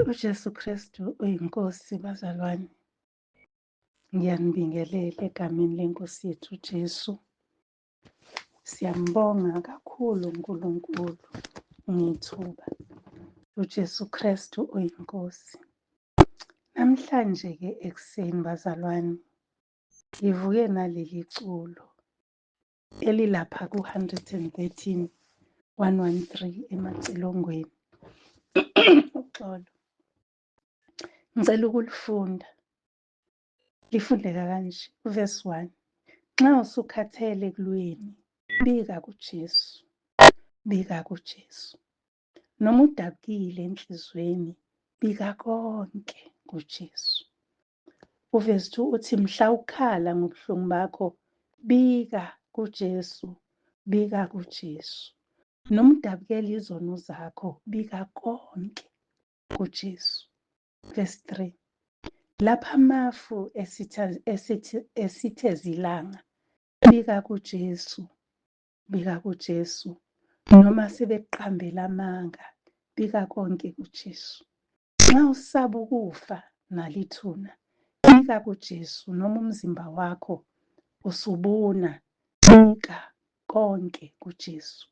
UJesu Kristu uyiNkosi bazalwane. Ngiyanibingelela egameni leNkosi yethu uJesu. Siyambonga kakhulu uNkulunkulu ngethuba. UJesu Kristu uyiNkosi. Namhlanje-ke ekuseni bazalwane, ngivuke naleli culo elilapha ku-113 113 emacilongweni. Uxolo. Ngicela ukulifunda. Lifundeka kanje, verse 1. Nxa usukhathele ekulweni, bika kuJesu. Bika kuJesu. Noma udabukile enhlizweni, bika konke kuJesu. Uvesi 2 uthi mhla ukhala ngobuhlungu bakho, bika kuJesu, bika kuJesu. Noma udabukela izono zakho, bika konke kuJesu. Verse 3. Lapha amafu esitheza ilanga, bika kuJesu, bika kuJesu. Noma sebeqambela amanga, bika konke kuJesu. Nxa usaba ukufa nalithuna, bika kuJesu noma umzimba wakho usubuna, bika konke kuJesu.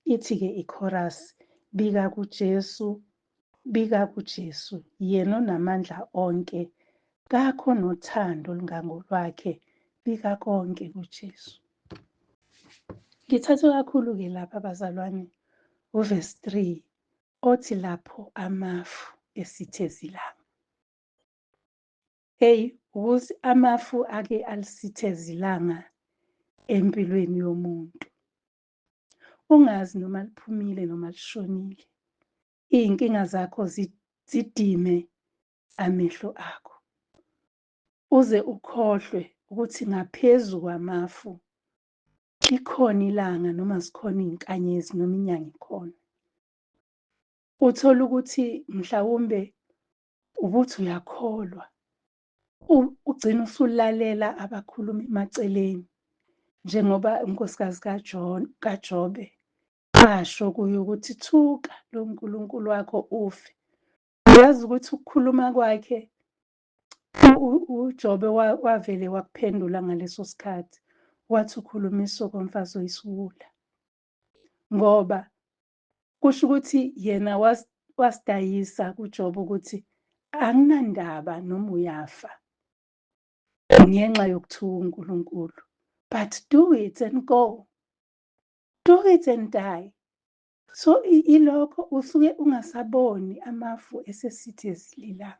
Ithi-ke ichorus, bika kuJesu, bika kuJesu, yena onamandla onke, kakho nothando olungangolwakhe, bika konke kuJesu. Ngithathwe kakhulu-ke lapha bazalwane, uverse 3 othi lapho amafu esitheza ilanga. Hey, ukuthi amafu ake alisitheza ilanga empilweni yomuntu. Ungazi noma liphumile noma lishonile. Iy'nkinga zakho zidime amehlo akho. Uze ukhohlwe ukuthi ngaphezu kwamafu likhona ilanga noma zikhona iy'nkanyezi noma inyanga ikhona. Uthole ukuthi mhlawumbe ubuthi uyakholwa, ugcine usulalela abakhuluma emaceleni njengoba unkosikazi kaJohn kaJobe asho kuye ukuthi thuka lo nkulunkulu wakho ufe. Uyazi ukuthi ukukhuluma kwakhe uJobe wavele wakuphendula ngaleso sikhathi wathi ukhulumisa okomfazi oyisiwula ngoba kusho ukuthi yena wasidayisa kuJobe ukuthi anginandaba noma uyafa ngenxa yokuthuka uNkulunkulu, but do it and go, do it and die. So ilokho usuke ungasaboni amafu esesithi ezililanga.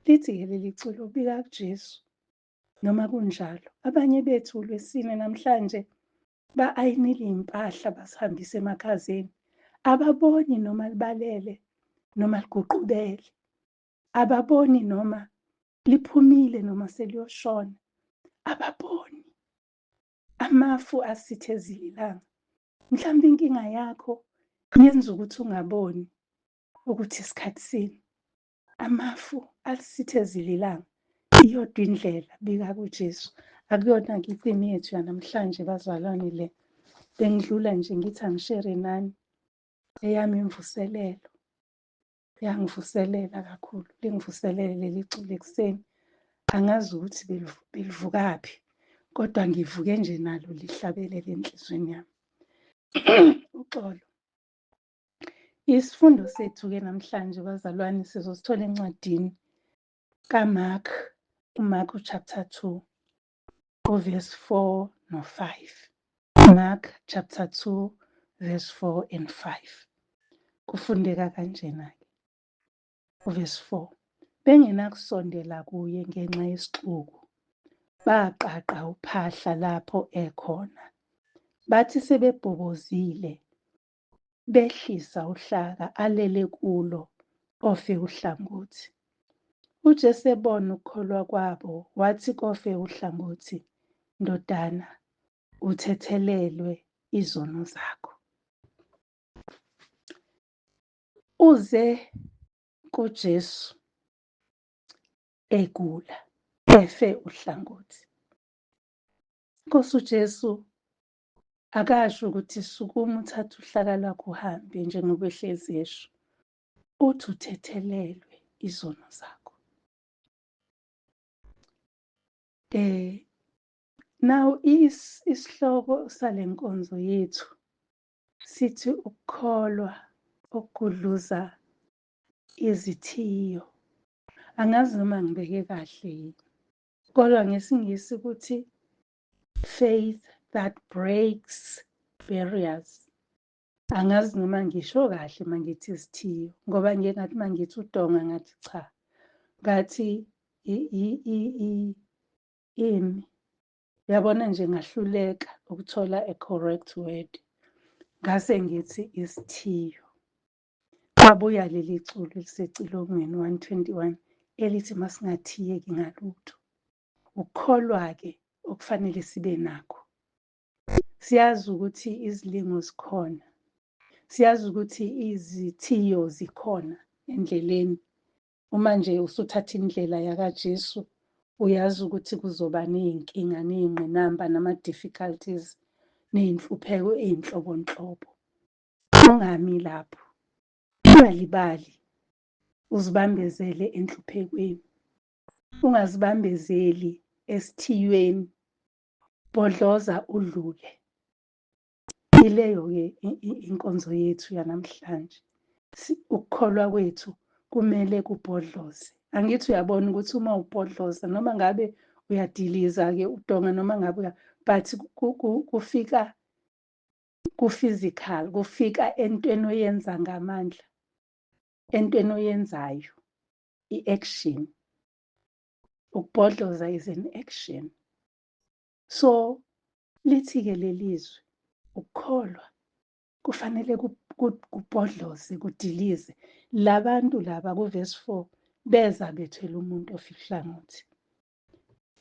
Lithi-ke leli culo bika kuJesu noma kunjalo. Abanye bethu lwesine namhlanje ba-ayinile iy'mpahla basihambise emakhazeni. Ababoni noma libalele noma liguqubele. Ababoni noma liphumile noma seliyoshona. Ababoni. Amafu asithezile ilanga. Mhlawumbe inkinga yakho yenza ukuthi ungaboni ukuthi isikhathi sini. Amafu alisithezile ilanga. Iyodwa indlela, bika kuJesu. Akuyona-ke itheme yethu yanamhlanje bazalwane le. Bengidlula nje ngithi angishere nani eyami imvuselelo. Yangivuselela kakhulu, lingivuselele leli culo ekuseni. Angazi ukuthi belivukaphi, kodwa ngivuke nje nalo lihlabelele enhliziyweni yami. Uxolo. Isifundo sethu-ke namhlanje bazalwane sizosithola encwadini kaMark, uMark chapter 2, uverse 4 no-5. Mark chapter 2 verse 4 and 5. Kufundeka kanjena-ke. Uverse 4. Bengenakusondela kuye ngenxa yesixuku, baqaqa uphahla lapho ekhona. Bathi sebebhobozile, behlisa uhlaka alele kulo ofe uhlangothi. UJesu ebona ukukholwa kwabo, wathi kofe uhlangothi, Ndodana, uthethelelwe izono zakho. Uze kuJesu egula, efe uhlangothi. Nkosi uJesu akasho ukuthi sukuma uthathe uhlaka lwakho uhambe njengoba ehlezi esho. Uthi uthethelelwe izono zakho. Now isihloko sale nkonzo yethu sithi ukukholwa okugudluza izithiyo. Angazi noma ngibeke kahle yini, kodwa ngesiNgisi kuthi faith that breaks barriers. Angazi noma ngisho kahle uma ngithi isithiyo, ngoba ngiye ngathi uma ngithi udonga ngathi cha, ngathi ini, uyabona nje ngahluleka ukuthola a correct word, ngase ngithi isithiyo. Kwabuya leli culo elisecilongweni 121 elithi masingathiyeki ngalutho. Ukukholwa-ke okufanele sibe nakho. Siyazi ukuthi izilingo zikhona, siyazi ukuthi izithiyo zikhona endleleni. Uma nje usuthatha indlela yakaJesu, uyazi ukuthi kuzoba ney'nkinga ney'ngqinamba nama-difficulties ney'nhlupheko ey'nhlobonhlobo. Ungami lapho, ungalibali, uzibambezele enhluphekweni, ungazibambezeli esithiyweni, bhodloza udlule. Ileyo-ke inkonzo yethu yanamhlanje. Ukukholwa kwethu kumele kubhodloze. Angithi uyabona ukuthi uma ubhodloza noma ngabe uyadiliza-ke udonga noma ngabe but kufika ku-physical, kufika entweni oyenza ngamandla, entweni oyenzayo, i-action. Ukubhodloza is an action. So lithi-ke lelizwi ukukholwa kufanele kubhodloze, kudilize. Labantu laba ku-verse 4 beza bethwele umuntu ofa ihlangothi.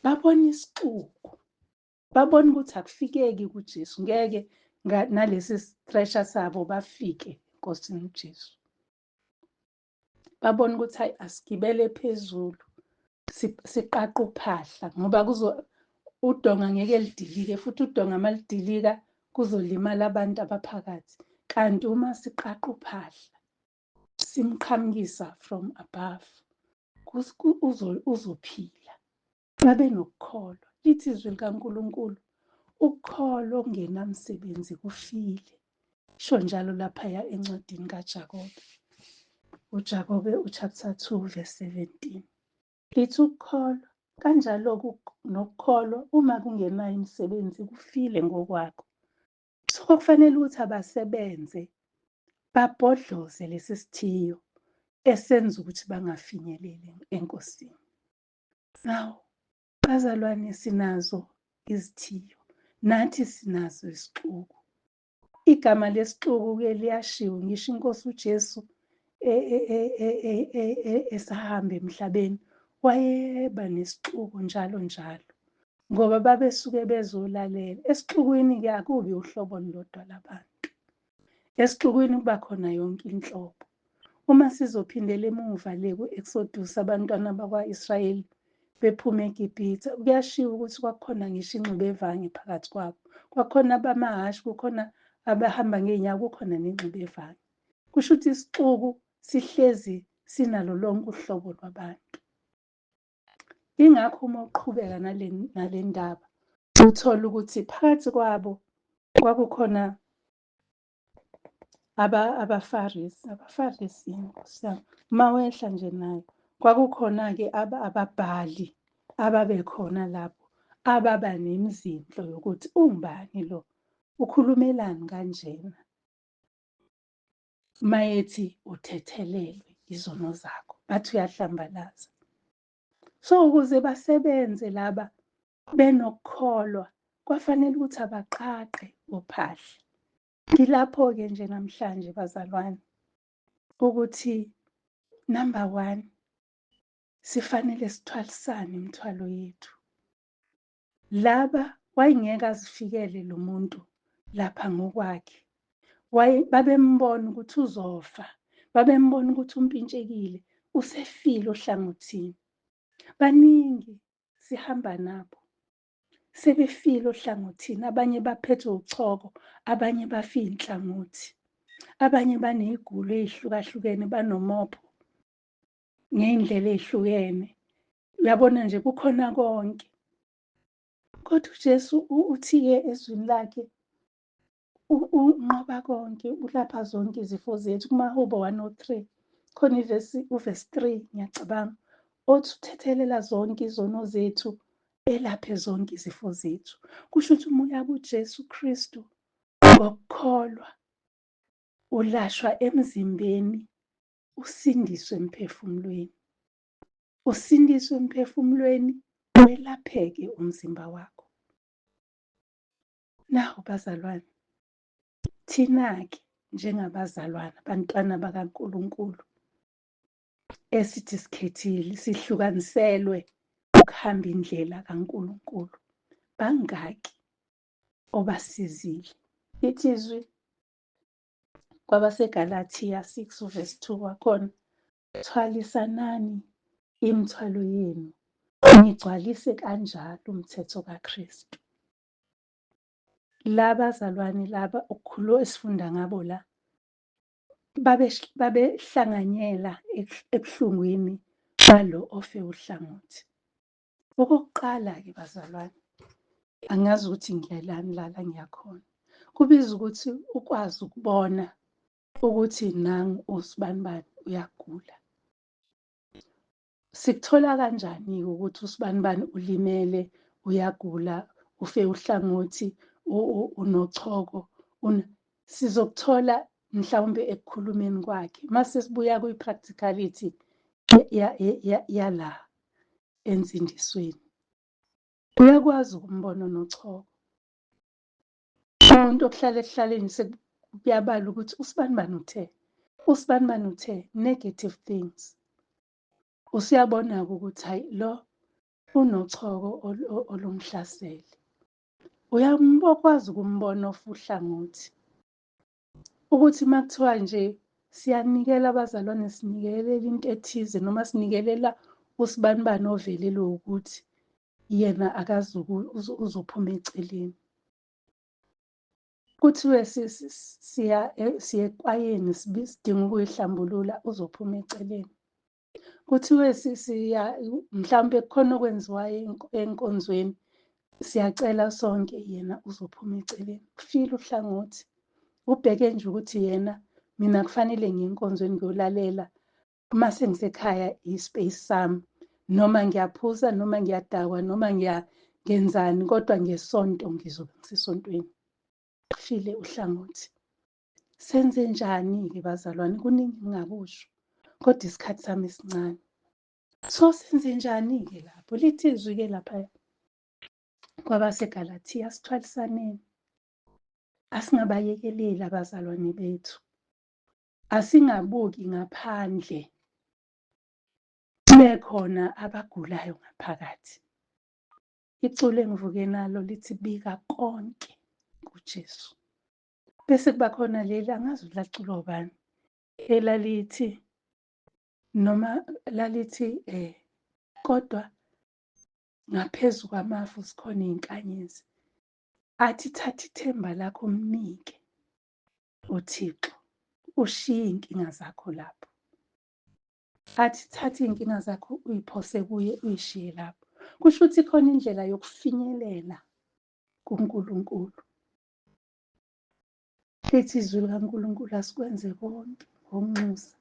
Babona isixuku, babona ukuthi akufikeki kuJesu, ngeke nalesi stretcher sabo bafike eNkosini uJesu. Babona ukuthi hayi asigibele phezulu siqaqe uphahla, ngoba kuzo udonga ngeke lidilike, futhi udonga malidilika kuzolimala abantu abaphakathi. Kanti uma siqaqa uphahla simqhamukisa from above, uzophila. Babe nokukholwa. Lithi izwi likaNkulunkulu, ukukholwa okungenamsebenzi kufile. Sho njalo laphaya encwadini kaJakobe. UJakobe uchapter 2 verse 17. Lithi ukukholwa, kanjalo nokukholwa uma kungenayo imisebenzi kufile ngokwakho. So kufanele ukuthi abasebenze babhodloze lesi sithiyo esenza ukuthi bangafinyeleli eNkosini. Now, bazalwane, sinazo izithiyo, nathi sinazo isixuku. Igama lesixuku-ke liyashiwo, ngisho iNkosi uJesu esahamba emhlabeni wayeba nesixuku njalo njalo, ngoba babesuke bezolalela. Esixukwini-ke akubi uhlobo olulodwa labantu, esixukwini kuba khona yonke inhlobo. Uma sizophindela emuva le ku-Exodus, abantwana bakwa-Israyeli bephuma eGibhithe, kuyashiwo ukuthi kwakukhona ngisho ingxubevange phakathi kwabo. Kwakukhona abamahhashi, kukhona abahamba ngey'nyawo, kukhona nengxubevange. Kusho ukuthi isixuku sihlezi sinalo lonke uhlobo lwabantu. Ingakho uma uqhubeka nale ndaba uthola ukuthi phakathi kwabo kwakukhona abaFarisi, abaFarisi Nkosi yami, uma wehla nje nayo kwakukhona-ke ababhali ababekhona lapho ababa nemizindlo yokuthi ungubani lo, ukhulumelani kanjena mayethi uthethelelwe izono zakho, bathi uyahlambalaza. So ukuze basebenze laba benokukholwa kwafanele ukuthi abaqaqe uphahla. Ngilapho-ke nje namhlanje bazalwane ukuthi number 1 sifanele sithwalisane imithwalo yethu. Laba wayengeke azifikele lo muntu lapha ngokwakhe. Babembona ukuthi uzofa, babembona ukuthi umpintshekile, usefile ohlangothini. Baningi sihamba nabo sebefile ohlangothini, abanye baphethwe uchoko, abanye bafe inhlangothi. Abanye baney'gulo ey'hlukahlukene, banomopho ngey'ndlela ey'hlukene. Uyabona nje kukhona konke. Kodwa uJesu uthi-ke ezwini lakhe unqoba konke, ulapha zonke izifo zethu. KumaHubo 103 khona ivesi, uvesi 3 ngiyacabanga, othi uthethelela zonke izono zethu, elaphe zonke izifo zethu. Kusho ukuthi uma uya kuJesu Kristu ngokukholwa, ulashwa emzimbeni, usindiswe emphefumulweni. Usindiswe emphefumulweni, welapheke umzimba wakho. Nawu bazalwane, thina-ke njengabazalwane, bantwana bakaNkulunkulu, esithi sikhethile, sihlukaniselwe ukuhamba indlela kaNkulunkulu, bangaki obasizile? Lithi izwi kwabaseGalathiya 6 uvesi 2 wakhona, thwalisanani imithwalo yenu, nigcwalise kanjalo umthetho kaKristu. Labazalwane laba okukhulu esifunda ngabo la, babehlanganyela ebuhlungwini balo ofe uhlangothi. Okokuqala-ke bazalwane, angazi ukuthi ngiyelani la la ngiyakhona. Kubiza ukuthi ukwazi ukubona ukuthi nangu usibanibani uyagula. Sikuthola kanjani-ke ukuthi usibanibani ulimele, uyagula, ufe uhlangothi, unochoko? Sizokuthola mhlawumbe ekukhulumeni kwakhe. Mase sibuya kwi-practicality yala ensindisweni. Uyakwazi ukumbona onochoko. Umuntu okuhlala ekuhlaleni sekuyabala ukuthi usibanibani uthe, usibanibani uthe, negative things. Usuyabona-ke ukuthi hayi lo unochoko olumhlasele. Uyakwazi ukumbona ofa uhlangothi. Ukuthi uma kuthiwa nje siyanikela abazalwane, sinikelela into ethize noma sinikelela usibanibani ovelelwe ukuthi yena uzophuma eceleni. Kuthiwe siya siya ekwayeni sidinga ukuyihlambulula, uzophuma eceleni. Kuthiwe siya mhlawumbe kukhona okwenziwayo enkonzweni, siyacela sonke, yena uzophuma eceleni. Ufile uhlangothi, ubheke nje ukuthi yena mina kufanele ngiye enkonzweni ngiyolalela, uma sengisekhaya i-space sami, noma ngiyaphuza noma ngiyadakwa noma ngiyangenzani, kodwa ngesonto ngizobe ngisesontweni. Ufile uhlangothi. Senze njani-ke bazalwane? Kuningi engingakusho, kodwa isikhathi sami sincane. So senze njani-ke lapho? Lithi izwi-ke lapha kwabaseGalathiya, sithwalisaneni. Asingabayekeleli abazalwane bethu. Asingabuki ngaphandle, bekhona abagulayo ngaphakathi. Iculo engivuke nalo lithi bika konke kuJesu. Bese kuba khona leli, angazi ukuthi laculwa ubani, elalithi noma lalithi kodwa ngaphezu kwamafu zikhona iy'nkanyezi. Athi thatha ithemba lakho umnike uThixo, ushiye iy'nkinga zakho lapho. Athi thatha iy'nkinga zakho uyiphose kuye, uyishiye lapho. Kusho ukuthi khona indlela yokufinyelela kuNkulunkulu. Lithi izwi likaNkulunkulu asikwenze konke ngokunxusa.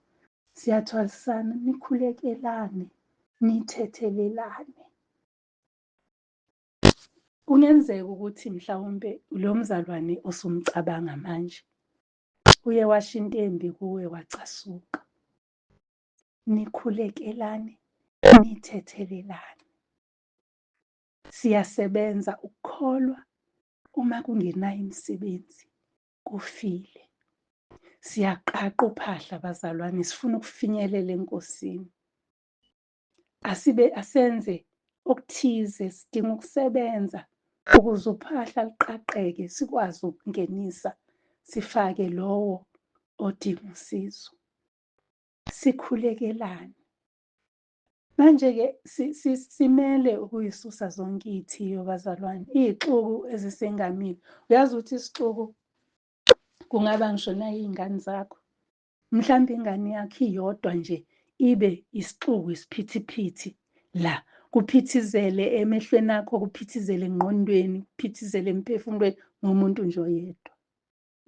Siyathwalisana, nikhulekelane, nithethelelane. Kungenzeka ukuthi mhlawumbe lo mzalwane osumcabanga manje uye washo into embi kuwe wacasuka. Nikhulekelane, nithethelelane. Siyasebenza ukukholwa uma kungenayo imisebenzi kufile. Siyaqaqa uphahla bazalwane, sifuna ukufinyelela eNkosini. Asibe asenze okuthize, sidinga ukusebenza ukuze uphahla luqaqeke, sikwazi ukungenisa sifake lowo odinga usizo. Sikhulekelane. Manje-ke simele ukuyisusa zonke iy'thiyo bazalwane, iy'xuku ezisengamile. Uyazi ukuthi isixuku Kungaba ngisho nayiy'ngane zakho. Mhlawumbe ingane yakho iyodwa nje ibe isixuku isiphithiphithi la, kuphithizele emehlweni akho, kuphithizele engqondweni, kuphithizele emphefumulweni ngomuntu nje oyedwa.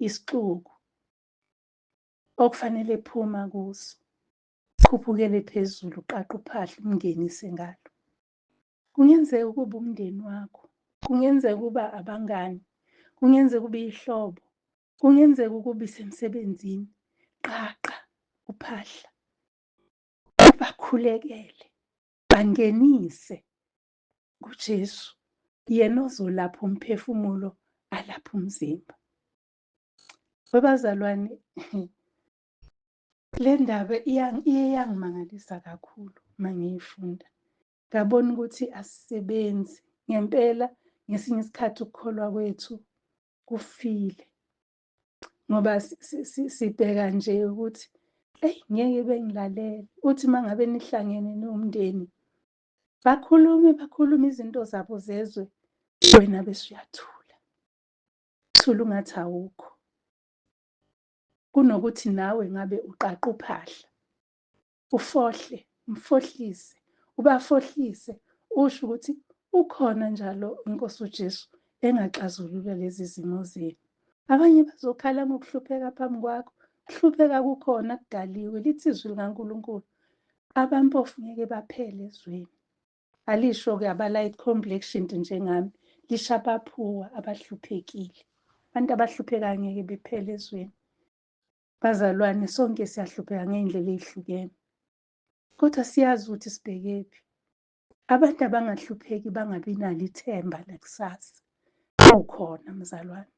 Isixuku okufanele phuma kuso, khuphukele phezulu, uqaqe uphahla, umngenise ngalo. Kungenzeka ukuba umndeni wakho, kungenzeka ukuba abangani, kungenzeka ukuba iy'hlobo, kungenzeka ukuba isemsebenzini. Qaqa uphahla, ubakhulekele, bangenise kuJesu, yena ozolapha umphefumulo, alaphe umzimba. Webazalwane, le ndaba iye yangimangalisa kakhulu uma ngiyifunda. Ngabona ukuthi asisebenzi ngempela. Ngesinye isikhathi ukukholwa kwethu kufile, ngoba sibheka nje ukuthi eyi ngeke bengilalele. Uthi uma ngabe nihlangene niwumndeni, bakhulume bakhulume izinto zabo zezwe, wena bese uyathula, thula ungathi awukho, kunokuthi nawe ngabe uqaqa uphahla, ufohle, umfohlise, ubafohlise, usho ukuthi ukhona njalo iNkosi uJesu engaxazulula lezi zimo zenu. Abanye bazokhala ngokuhlupheka phambi kwakho. Kuhlupheka kukhona, kudaliwe, lithi izwi likaNkulunkulu, abampofu ngeke baphele ezweni. Alisho-ke aba-light complexion njengami, lisho abaphuwa, abahluphekile. Abantu abahluphekayo ngeke bephele ezweni. Bazalwane, sonke siyahlupheka ngey'ndlela ey'hlukene, kodwa siyazi ukuthi sibhekephi. Abantu abangahlupheki bangabi nalo ithemba lekusasa. Ukhona mzalwane,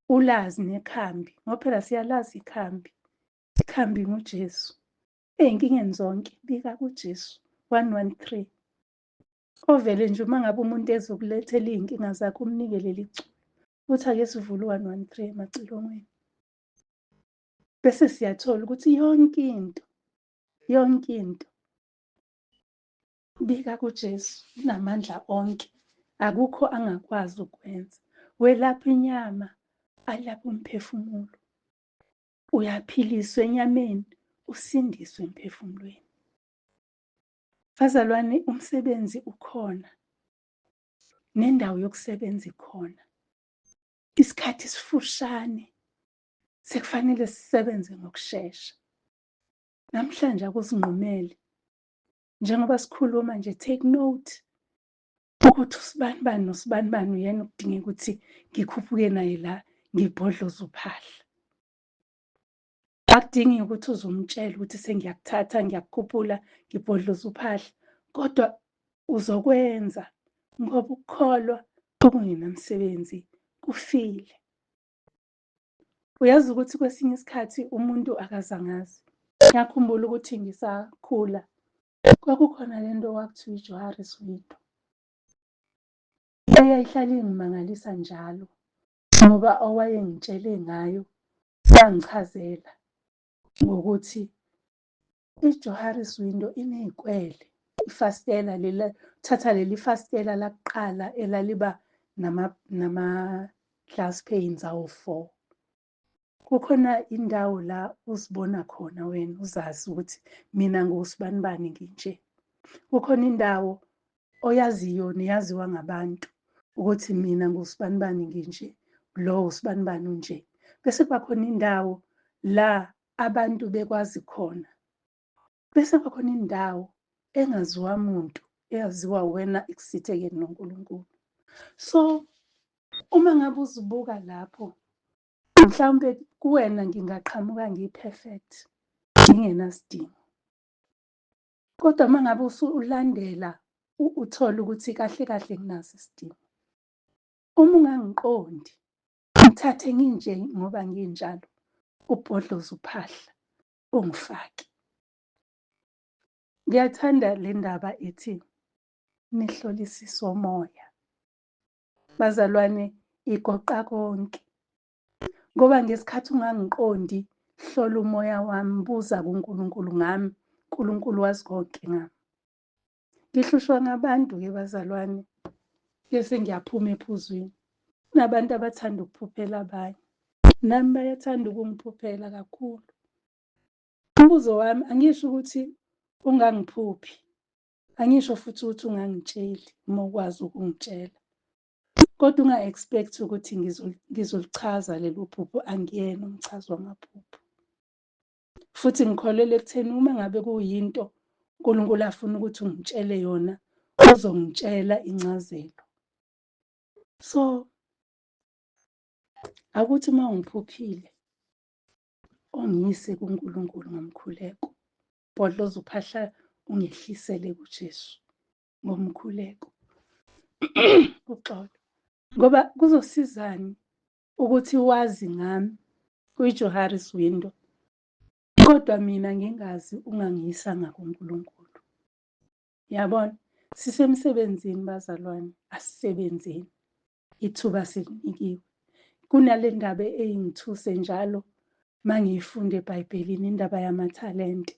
ulazi nekhambi, ngoba phela siyalazi ikhambi. Ikhambi nguJesu. Ey'nkingeni zonke bika kuJesu. 113. Ovele nje uma ngabe umuntu ezokulethela iy'nkinga zakhe, umnike leli culo, uthi ake sivule u-113 emacilongweni. Bese siyathola ukuthi yonke into, yonke into bika kuJesu, unamandla onke, akukho angakwazi ukwenza. Welapha inyama, alapha umphefumulo. Uyaphiliswa enyameni, usindiswe emphefumulweni. Bazalwane, umsebenzi ukhona, nendawo yokusebenza ikhona. Isikhathi sifushane, sekufanele sisebenze ngokushesha. Namhlanje akuzinqumele, njengoba sikhuluma nje, take note ukuthi usibanibani nosibanibani uyena okudingeka ukuthi ngikhuphuke naye la, ngibhodloze uphahla. Akudingi ukuthi uzumtshele ukuthi sengiyakuthatha, ngiyakukhuphula, ngibhodloza uphahla, kodwa uzokwenza, ngoba ukukholwa okungenamsebenzi kufile. Uyazi ukuthi kwesinye isikhathi umuntu akazangazi. Ngiyakhumbula ukuthi ngisakhula kwakukhona le nto okwakuthiwa iJoharis Window, eyayihlale ingimangalisa njalo, ngoba owayengitshele ngayo wangichazela ngokuthi iJoharis Window iney'kwele, ifasitela lela, thatha leli fasitela lakuqala elaliba nama-glass panes awu-4. Kukhona indawo la uzibona khona wena, uzazi ukuthi mina ngusibanibani nginje. Kukhona indawo oyaziyo neyaziwa ngabantu ukuthi mina ngusibanibani nginje, lo usibanibani unje. Bese kuba khona indawo la abantu bekwazi khona. Bese kuba khona indawo engaziwa muntu, eyaziwa wena ekusithekeni noNkulunkulu. So uma ngabe uzibuka lapho, mhlawumbe kuwena ngingaqhamuka ngiyi-perfect, ngingenasidingo. Kodwa uma ngabe usulandela, uthole ukuthi kahle kahle nginaso isidingo. Uma ungangiqondi, ngithathe nginje ngoba nginjalo, ubhodloze uphahla, ungifake. Ngiyathanda le ndaba ethi nihlolisise umoya. Bazalwane, igoqa konke. Ngoba ngesikhathi ungangiqondi, hlola umoya wami, buza kuNkulunkulu ngami, uNkulunkulu wazi konke ngami. Ngihlushwa ngabantu-ke bazalwane, bese ngiyaphuma ephuzwini. Kunabantu abathanda ukuphuphela abanye. Nami bayathanda ukungiphuphela kakhulu. Umbuzo wami, angisho ukuthi ungangiphuphi, angisho futhi ukuthi ungangitsheli uma ukwazi ukungitshela, kodwa unga-expect ukuthi ngizolichaza lelo phupho. Angiyena umchazi wamaphupho, futhi ngikholelwa ekutheni uma ngabe kuyinto uNkulunkulu afuna ukuthi ungitshele yona, uzongitshela incazelo. So akuthi uma ungiphuphile ongiyise kuNkulunkulu ngomkhuleko, bhodloza uphahla ungehlisele kuJesu ngomkhuleko. Uxolo, ngoba kuzosizani ukuthi wazi ngami kwi-Johari's window, kodwa mina ngingazi, ungangiyisanga kuNkulunkulu. Yabona, sisemsebenzini bazalwane, asisebenzeni, ithuba silinikiwe. Kunale ndaba eyingithuse njalo mangiyifunda eBhayibhelini, indaba yamathalente,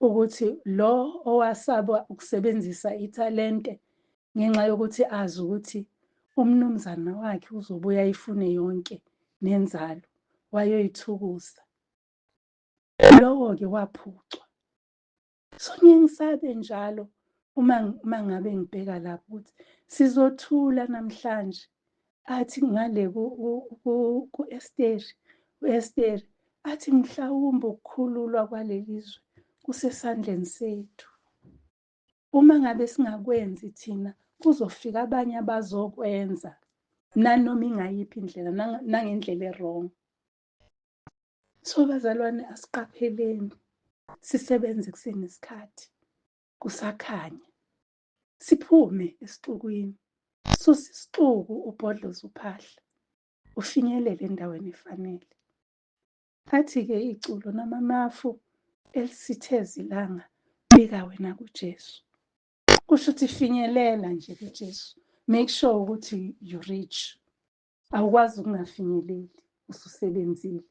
ukuthi lo owasaba ukusebenzisa ithalente ngenxa yokuthi azi ukuthi umnumzana wakhe uzobuya ayifune yonke nenzalo, wayoyithukusa, lowo-ke waphucwa. So ngiye ngisabe njalo uma ngabe ngibheka lapho ukuthi sizothula namhlanje, athi ngale ku-Esteri, u-Esteri athi mhlawumbe ukukhululwa kwaleli zwe kusesandleni sethu. Uma ngabe singakwenzi thina, kuzofika abanye abazokwenza nanoma ingayiphi indlela, nangendlela e-wrong. So bazalwane, asiqapheleni, sisebenze kusenesikhathi, kusakhanya, siphume esixukwini, susa isixuku, ubhodloze uphahla, ufinyelele endaweni efanele. Athi-ke iculo namamafu elisitheza ilanga, bika wena kuJesu. Kusho ukuthi finyelela nje kuJesu, make sure ukuthi you reach. Awukwazi ukungafinyeleli ususebenzile.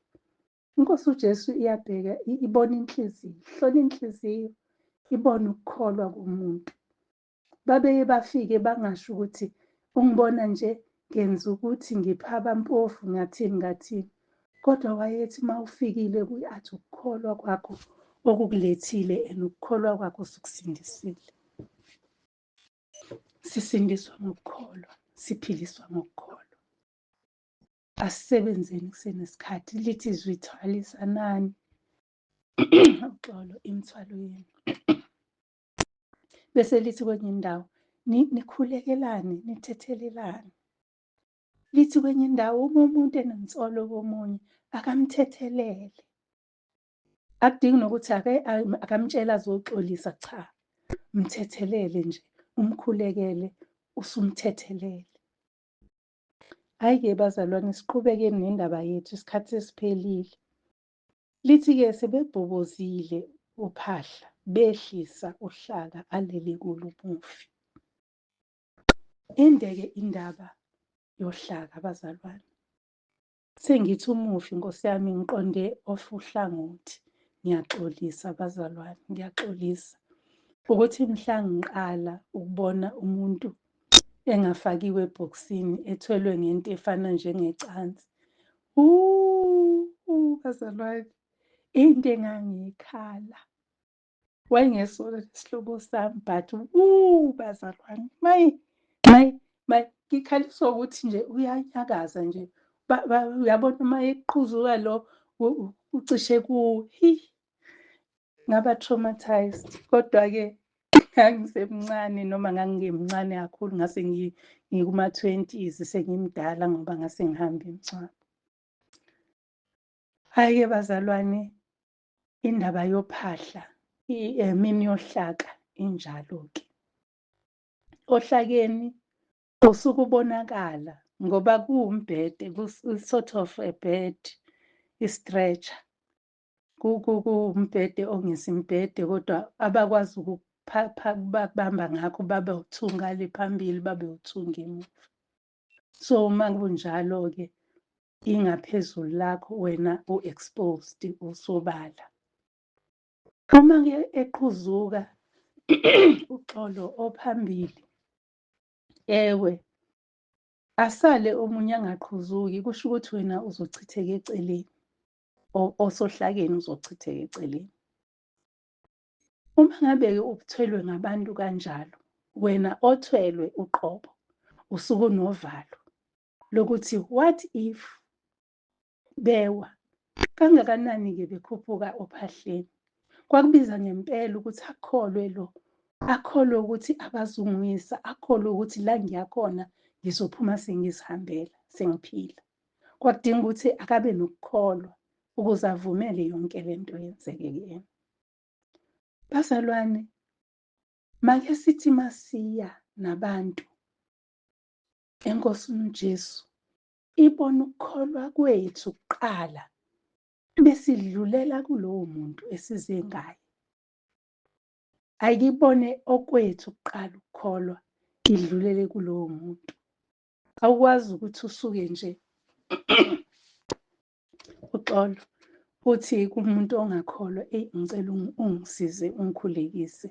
Inkosi uJesu iyabheka, ibona inhliziyo, ihlola inhliziyo, ibona ukukholwa komuntu. Babeye bafike bangasho ukuthi ungibona nje ngenza ukuthi ngipha abampofu, ngathini ngathini, kodwa wayethi uma ufikile kuye athi ukukholwa kwakho okukulethile and ukukholwa kwakho sukusindisile. Sisindiswa ngokukholwa, siphiliswa ngokukholwa. Asisebenzeni kusenesikhathi. Lithi izwi, thwalisanani, uxolo, imithwalo yenu. Bese lithi kwenye indawo, nikhulekelane, nithethelelane. Lithi kwenye indawo, uma umuntu enensolo komunye, akamthethelele. Akudingi nokuthi ake akamtshela azoxolisa, cha, mthethelele nje, umkhulekele, usumthethelele. Hhayi-ke bazalwane, siqhubekeni nendaba yethu, isikhathi sesiphelile. Lithi-ke sebebhobozile uphahla, behlisa uhlaka alele kulo umufi. Inde-ke indaba yohlaka bazalwane. Sengithi umufi, Nkosi yami, ngiqonde off uhlangothi. Ngiyaxolisa bazalwane, ngiyaxolisa ukuthi mhla ngiqala ukubona umuntu engafakiwe ebhokisini, ethwelwe ngento efana njengecansi. Bazalwane, into engangiyikhala. Wayengesona isihlobo sami, but bazalwane, mayi mayi mayi, ngikhaliswa ukuthi nje uyanyakaza nje. Uyabona uma eqhuzuka lo ucishe ku hi, ngaba traumatized. Kodwa-ke ngangisemncane, noma ngangingemncane kakhulu, ngase ngikuma-20s, sengimdala ngoba ngase ngihamba imingcwabo. Hhayi-ke bazalwane, indaba yophahla, imini yohlaka injalo-ke. Ohlakeni usuke ubonakala ngoba kuwumbhede, sort of a bed, i-stretcher. Kuwumbhede ongesimbhede, kodwa abakwazi ukubamba ngakho babe uthunga le phambili, babe uthunga emuva. So uma kunjalo-ke, ingaphezulu lakho wena u-exposed, usobala. Uma-ke eqhuzuka, uxolo, ophambili, ewe, Asale omunye angaqhuzuki, kusho ukuthi wena uzochitheka eceleni, osohlakeni uzochitheka eceleni. Uma ngabe-ke ubuthwelwe ngabantu kanjalo, wena othwelwe uqobo usuke unovalo lokuthi what if bewa, kangakanani-ke bekhuphuka ophahleni. Kwakubiza ngempela ukuthi akholwe lo, akholwe ukuthi abazungwisa, akholwe ukuthi la ngiyakhona ngizophuma sengizihambela, sengiphila. Kwakudinga ukuthi akabe nokukholwa ukuze avumele yonke lento yenzeke kuyena. Bazalwane, make sithi masiya nabantu eNkosini uJesu, ibona ukukholwa kwethu kuqala, besidlulela kulowo muntu esize ngaye. Ayikibone okwethu kuqala ukukholwa, idlulele kulowo muntu. Awukwazi ukuthi usuke nje uxolo uthi kumuntu ongakholwa, eyi ngicela ungisize ungikhulekise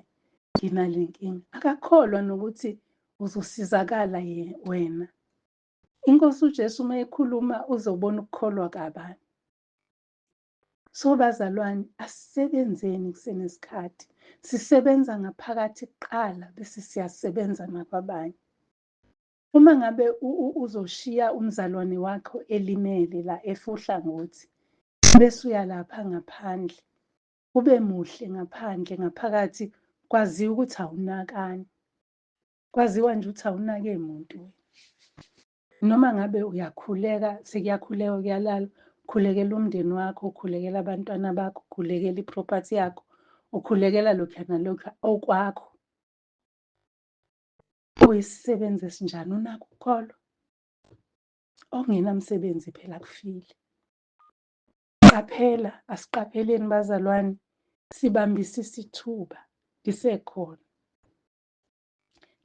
nginale nkinga. Akakholwa nokuthi uzosizakala wena. Inkosi uJesu uma ekhuluma uzobona ukukholwa kabani. So bazalwane, asisebenzeni kusenesikhathi. Sisebenza ngaphakathi kuqala bese siyasebenza nakwabanye. Uma ngabe uzoshiya umzalwane wakho elimele la efuhlangothi, bese uya lapha ngaphandle, ube muhle ngaphandle, ngaphakathi kwaziwa ukuthi awunakani. Kwaziwa nje ukuthi awunake muntu wena. Noma ngabe uyakhuleka, sekuyakhuleka kuyalala, ukhulekela umndeni wakho, ukhulekela abantwana bakho, ukhulekela i-property yakho, ukhulekela lokhuya nalokhuya okwakho. Uyisisebenzi esinjani? Unakho ukukholwa? Okungenamsebenzi phela kufile. Qaphela, asiqapheleni bazalwane, sibambisise ithuba lisekhona.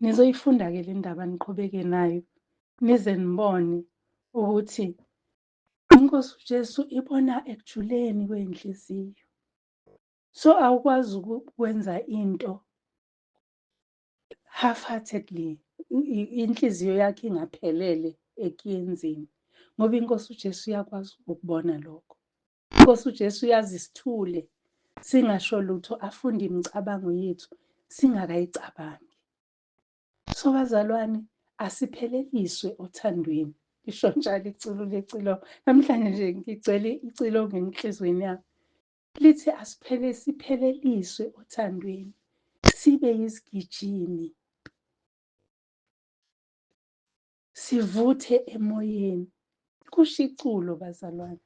Nizoyifunda-ke le ndaba niqhubeke nayo nize nibone ukuthi iNkosi uJesu ibona ekujuleni kwenhliziyo. So awukwazi ukwenza into half-heartedly, inhliziyo yakhe ingaphelele ekuyenzeni, ngoba iNkosi uJesu uyakwazi ukubona lokho. Inkosi uJesu uyazi sithule singasho lutho, afunde imicabango yethu singakayicabangi. So bazalwane, asipheleliswe othandweni. Lisho njalo iculo lecilongo. Namhlanje nje ngigcwele icilongo enhliziyweni yami. Lithi asiphele sipheleliswe othandweni, sibe yizigijimi, sivuthe emoyeni. Kusho iculo bazalwane.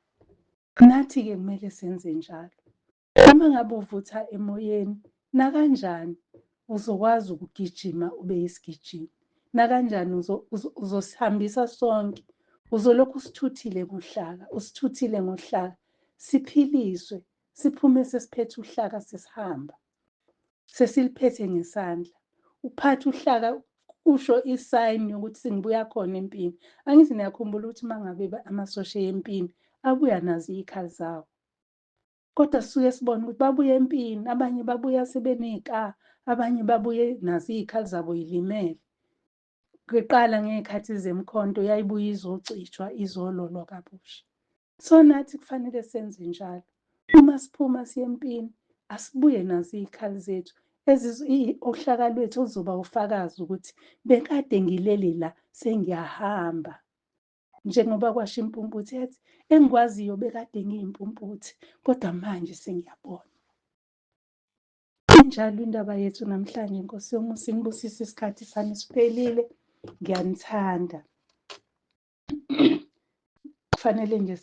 Nathi-ke kumele senze njalo. Uma ngabe uvutha emoyeni, nakanjani uzokwazi ukugijima ube yisigijimi. Nakanjani uzosihambisa sonke. Uzolokhu usithuthile ngohlaka, usithuthile ngohlaka. Siphiliswe, siphume sesiphethe uhlaka sesihamba. Sesiliphethe ngesandla. Uphathe uhlaka kusho isayini yokuthi sengibuya khona empini. Angithi niyakhumbula ukuthi uma ngabe amasosha empini abuya nazo iy'khali zawo. Kodwa sisuke sibone ukuthi babuya empini, abanye babuya sebeney'ka, abanye babuye nazo iy'khali zabo yilimele. Kuqala ngey'khathi zemkhonto yayibuye izocijwa, izololwa kabusha. So nathi kufanele senze njalo. Uma siphuma siye empini, asibuye nazo iy'khali zethu, uhlaka lwethu oluzoba ufakazi ukuthi bekade ngilele la, sengiyahamba. Njengoba kwasho impumputhe yathi, engikwaziyo bekade ngiyimpumputhe, kodwa manje sengiyabona. Injalo indaba yethu namhlanje. Nkosi yomusa inibusise, isikhathi sami siphelile. Ngiyanithanda. Kufanele nje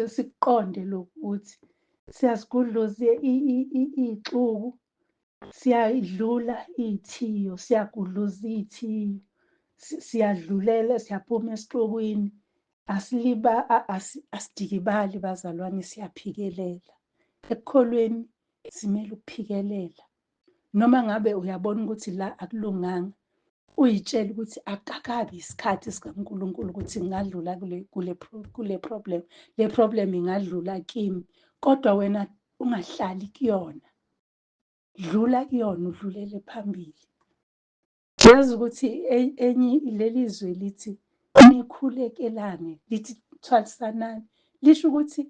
siqonde lokhu ukuthi siyasigudluza iy'xuku, siyadlula iy'thiyo, siyagudluza iy'thiyo, siyadlulela, siyaphuma esixukwini, asidikibali bazalwane, siyaphikelela. Ekukholweni simele ukuphikelela. Noma ngabe uyabona ukuthi la akulunganga, uyitshele ukuthi akakabi isikhathi sikaNkulunkulu ukuthi ngingadlula kule problem, le problem ingadlula kimi, kodwa wena ungahlali kuyona. Dlula kuyona, udlulele phambili. Yazi ukuthi enye leli zwe lithi Nikhulekelane, lithi thwalisanani, lisho ukuthi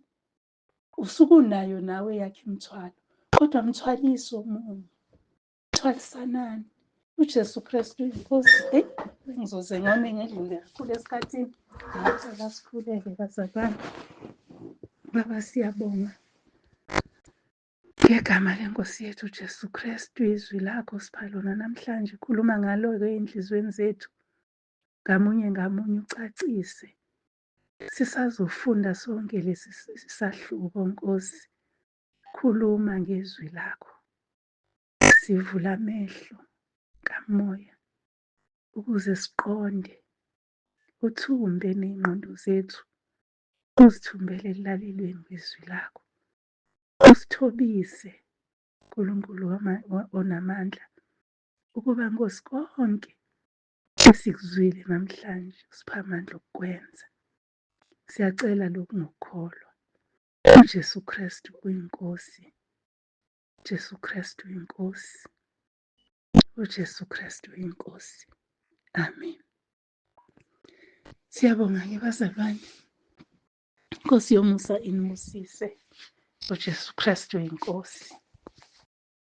usukunayo nawe yakhe imithwalo, kodwa mthwalise omunye, thwalisanani. UJesu Kristu inkosi. Eyi, ngizoze ngone ngedlule kakhulu esikhathini. Ngicela sikhuleke bazalwane. Baba, siyabonga ngegama lenkosi yethu uJesu Kristu, izwi lakho sipha lona namhlanje. Khuluma ngalo-ke ey'nhliziyweni zethu, ngamunye ngamunye ucacise. Sisazofunda sonke lesi sahluko, Nkosi. Khuluma ngezwi lakho. Sivula amehlo kamoya ukuze siqonde, uthumbe ney'ngqondo zethu, uzithumbele ekulalelweni kwezwi lakho. Usithobise, Nkulunkulu onamandla, ukuba Nkosi konke esikuzwile namhlanje usiphe amandla okukwenza. Siyacela lokhu ngokukholwa. UJesu Kristu uyiNkosi. Jesu Kristu uyiNkosi. UJesu Kristu uyiNkosi. Amen. Siyabonga-ke bazalwane. Inkosi yomusa inibusise. UJesu Kristu uyiNkosi.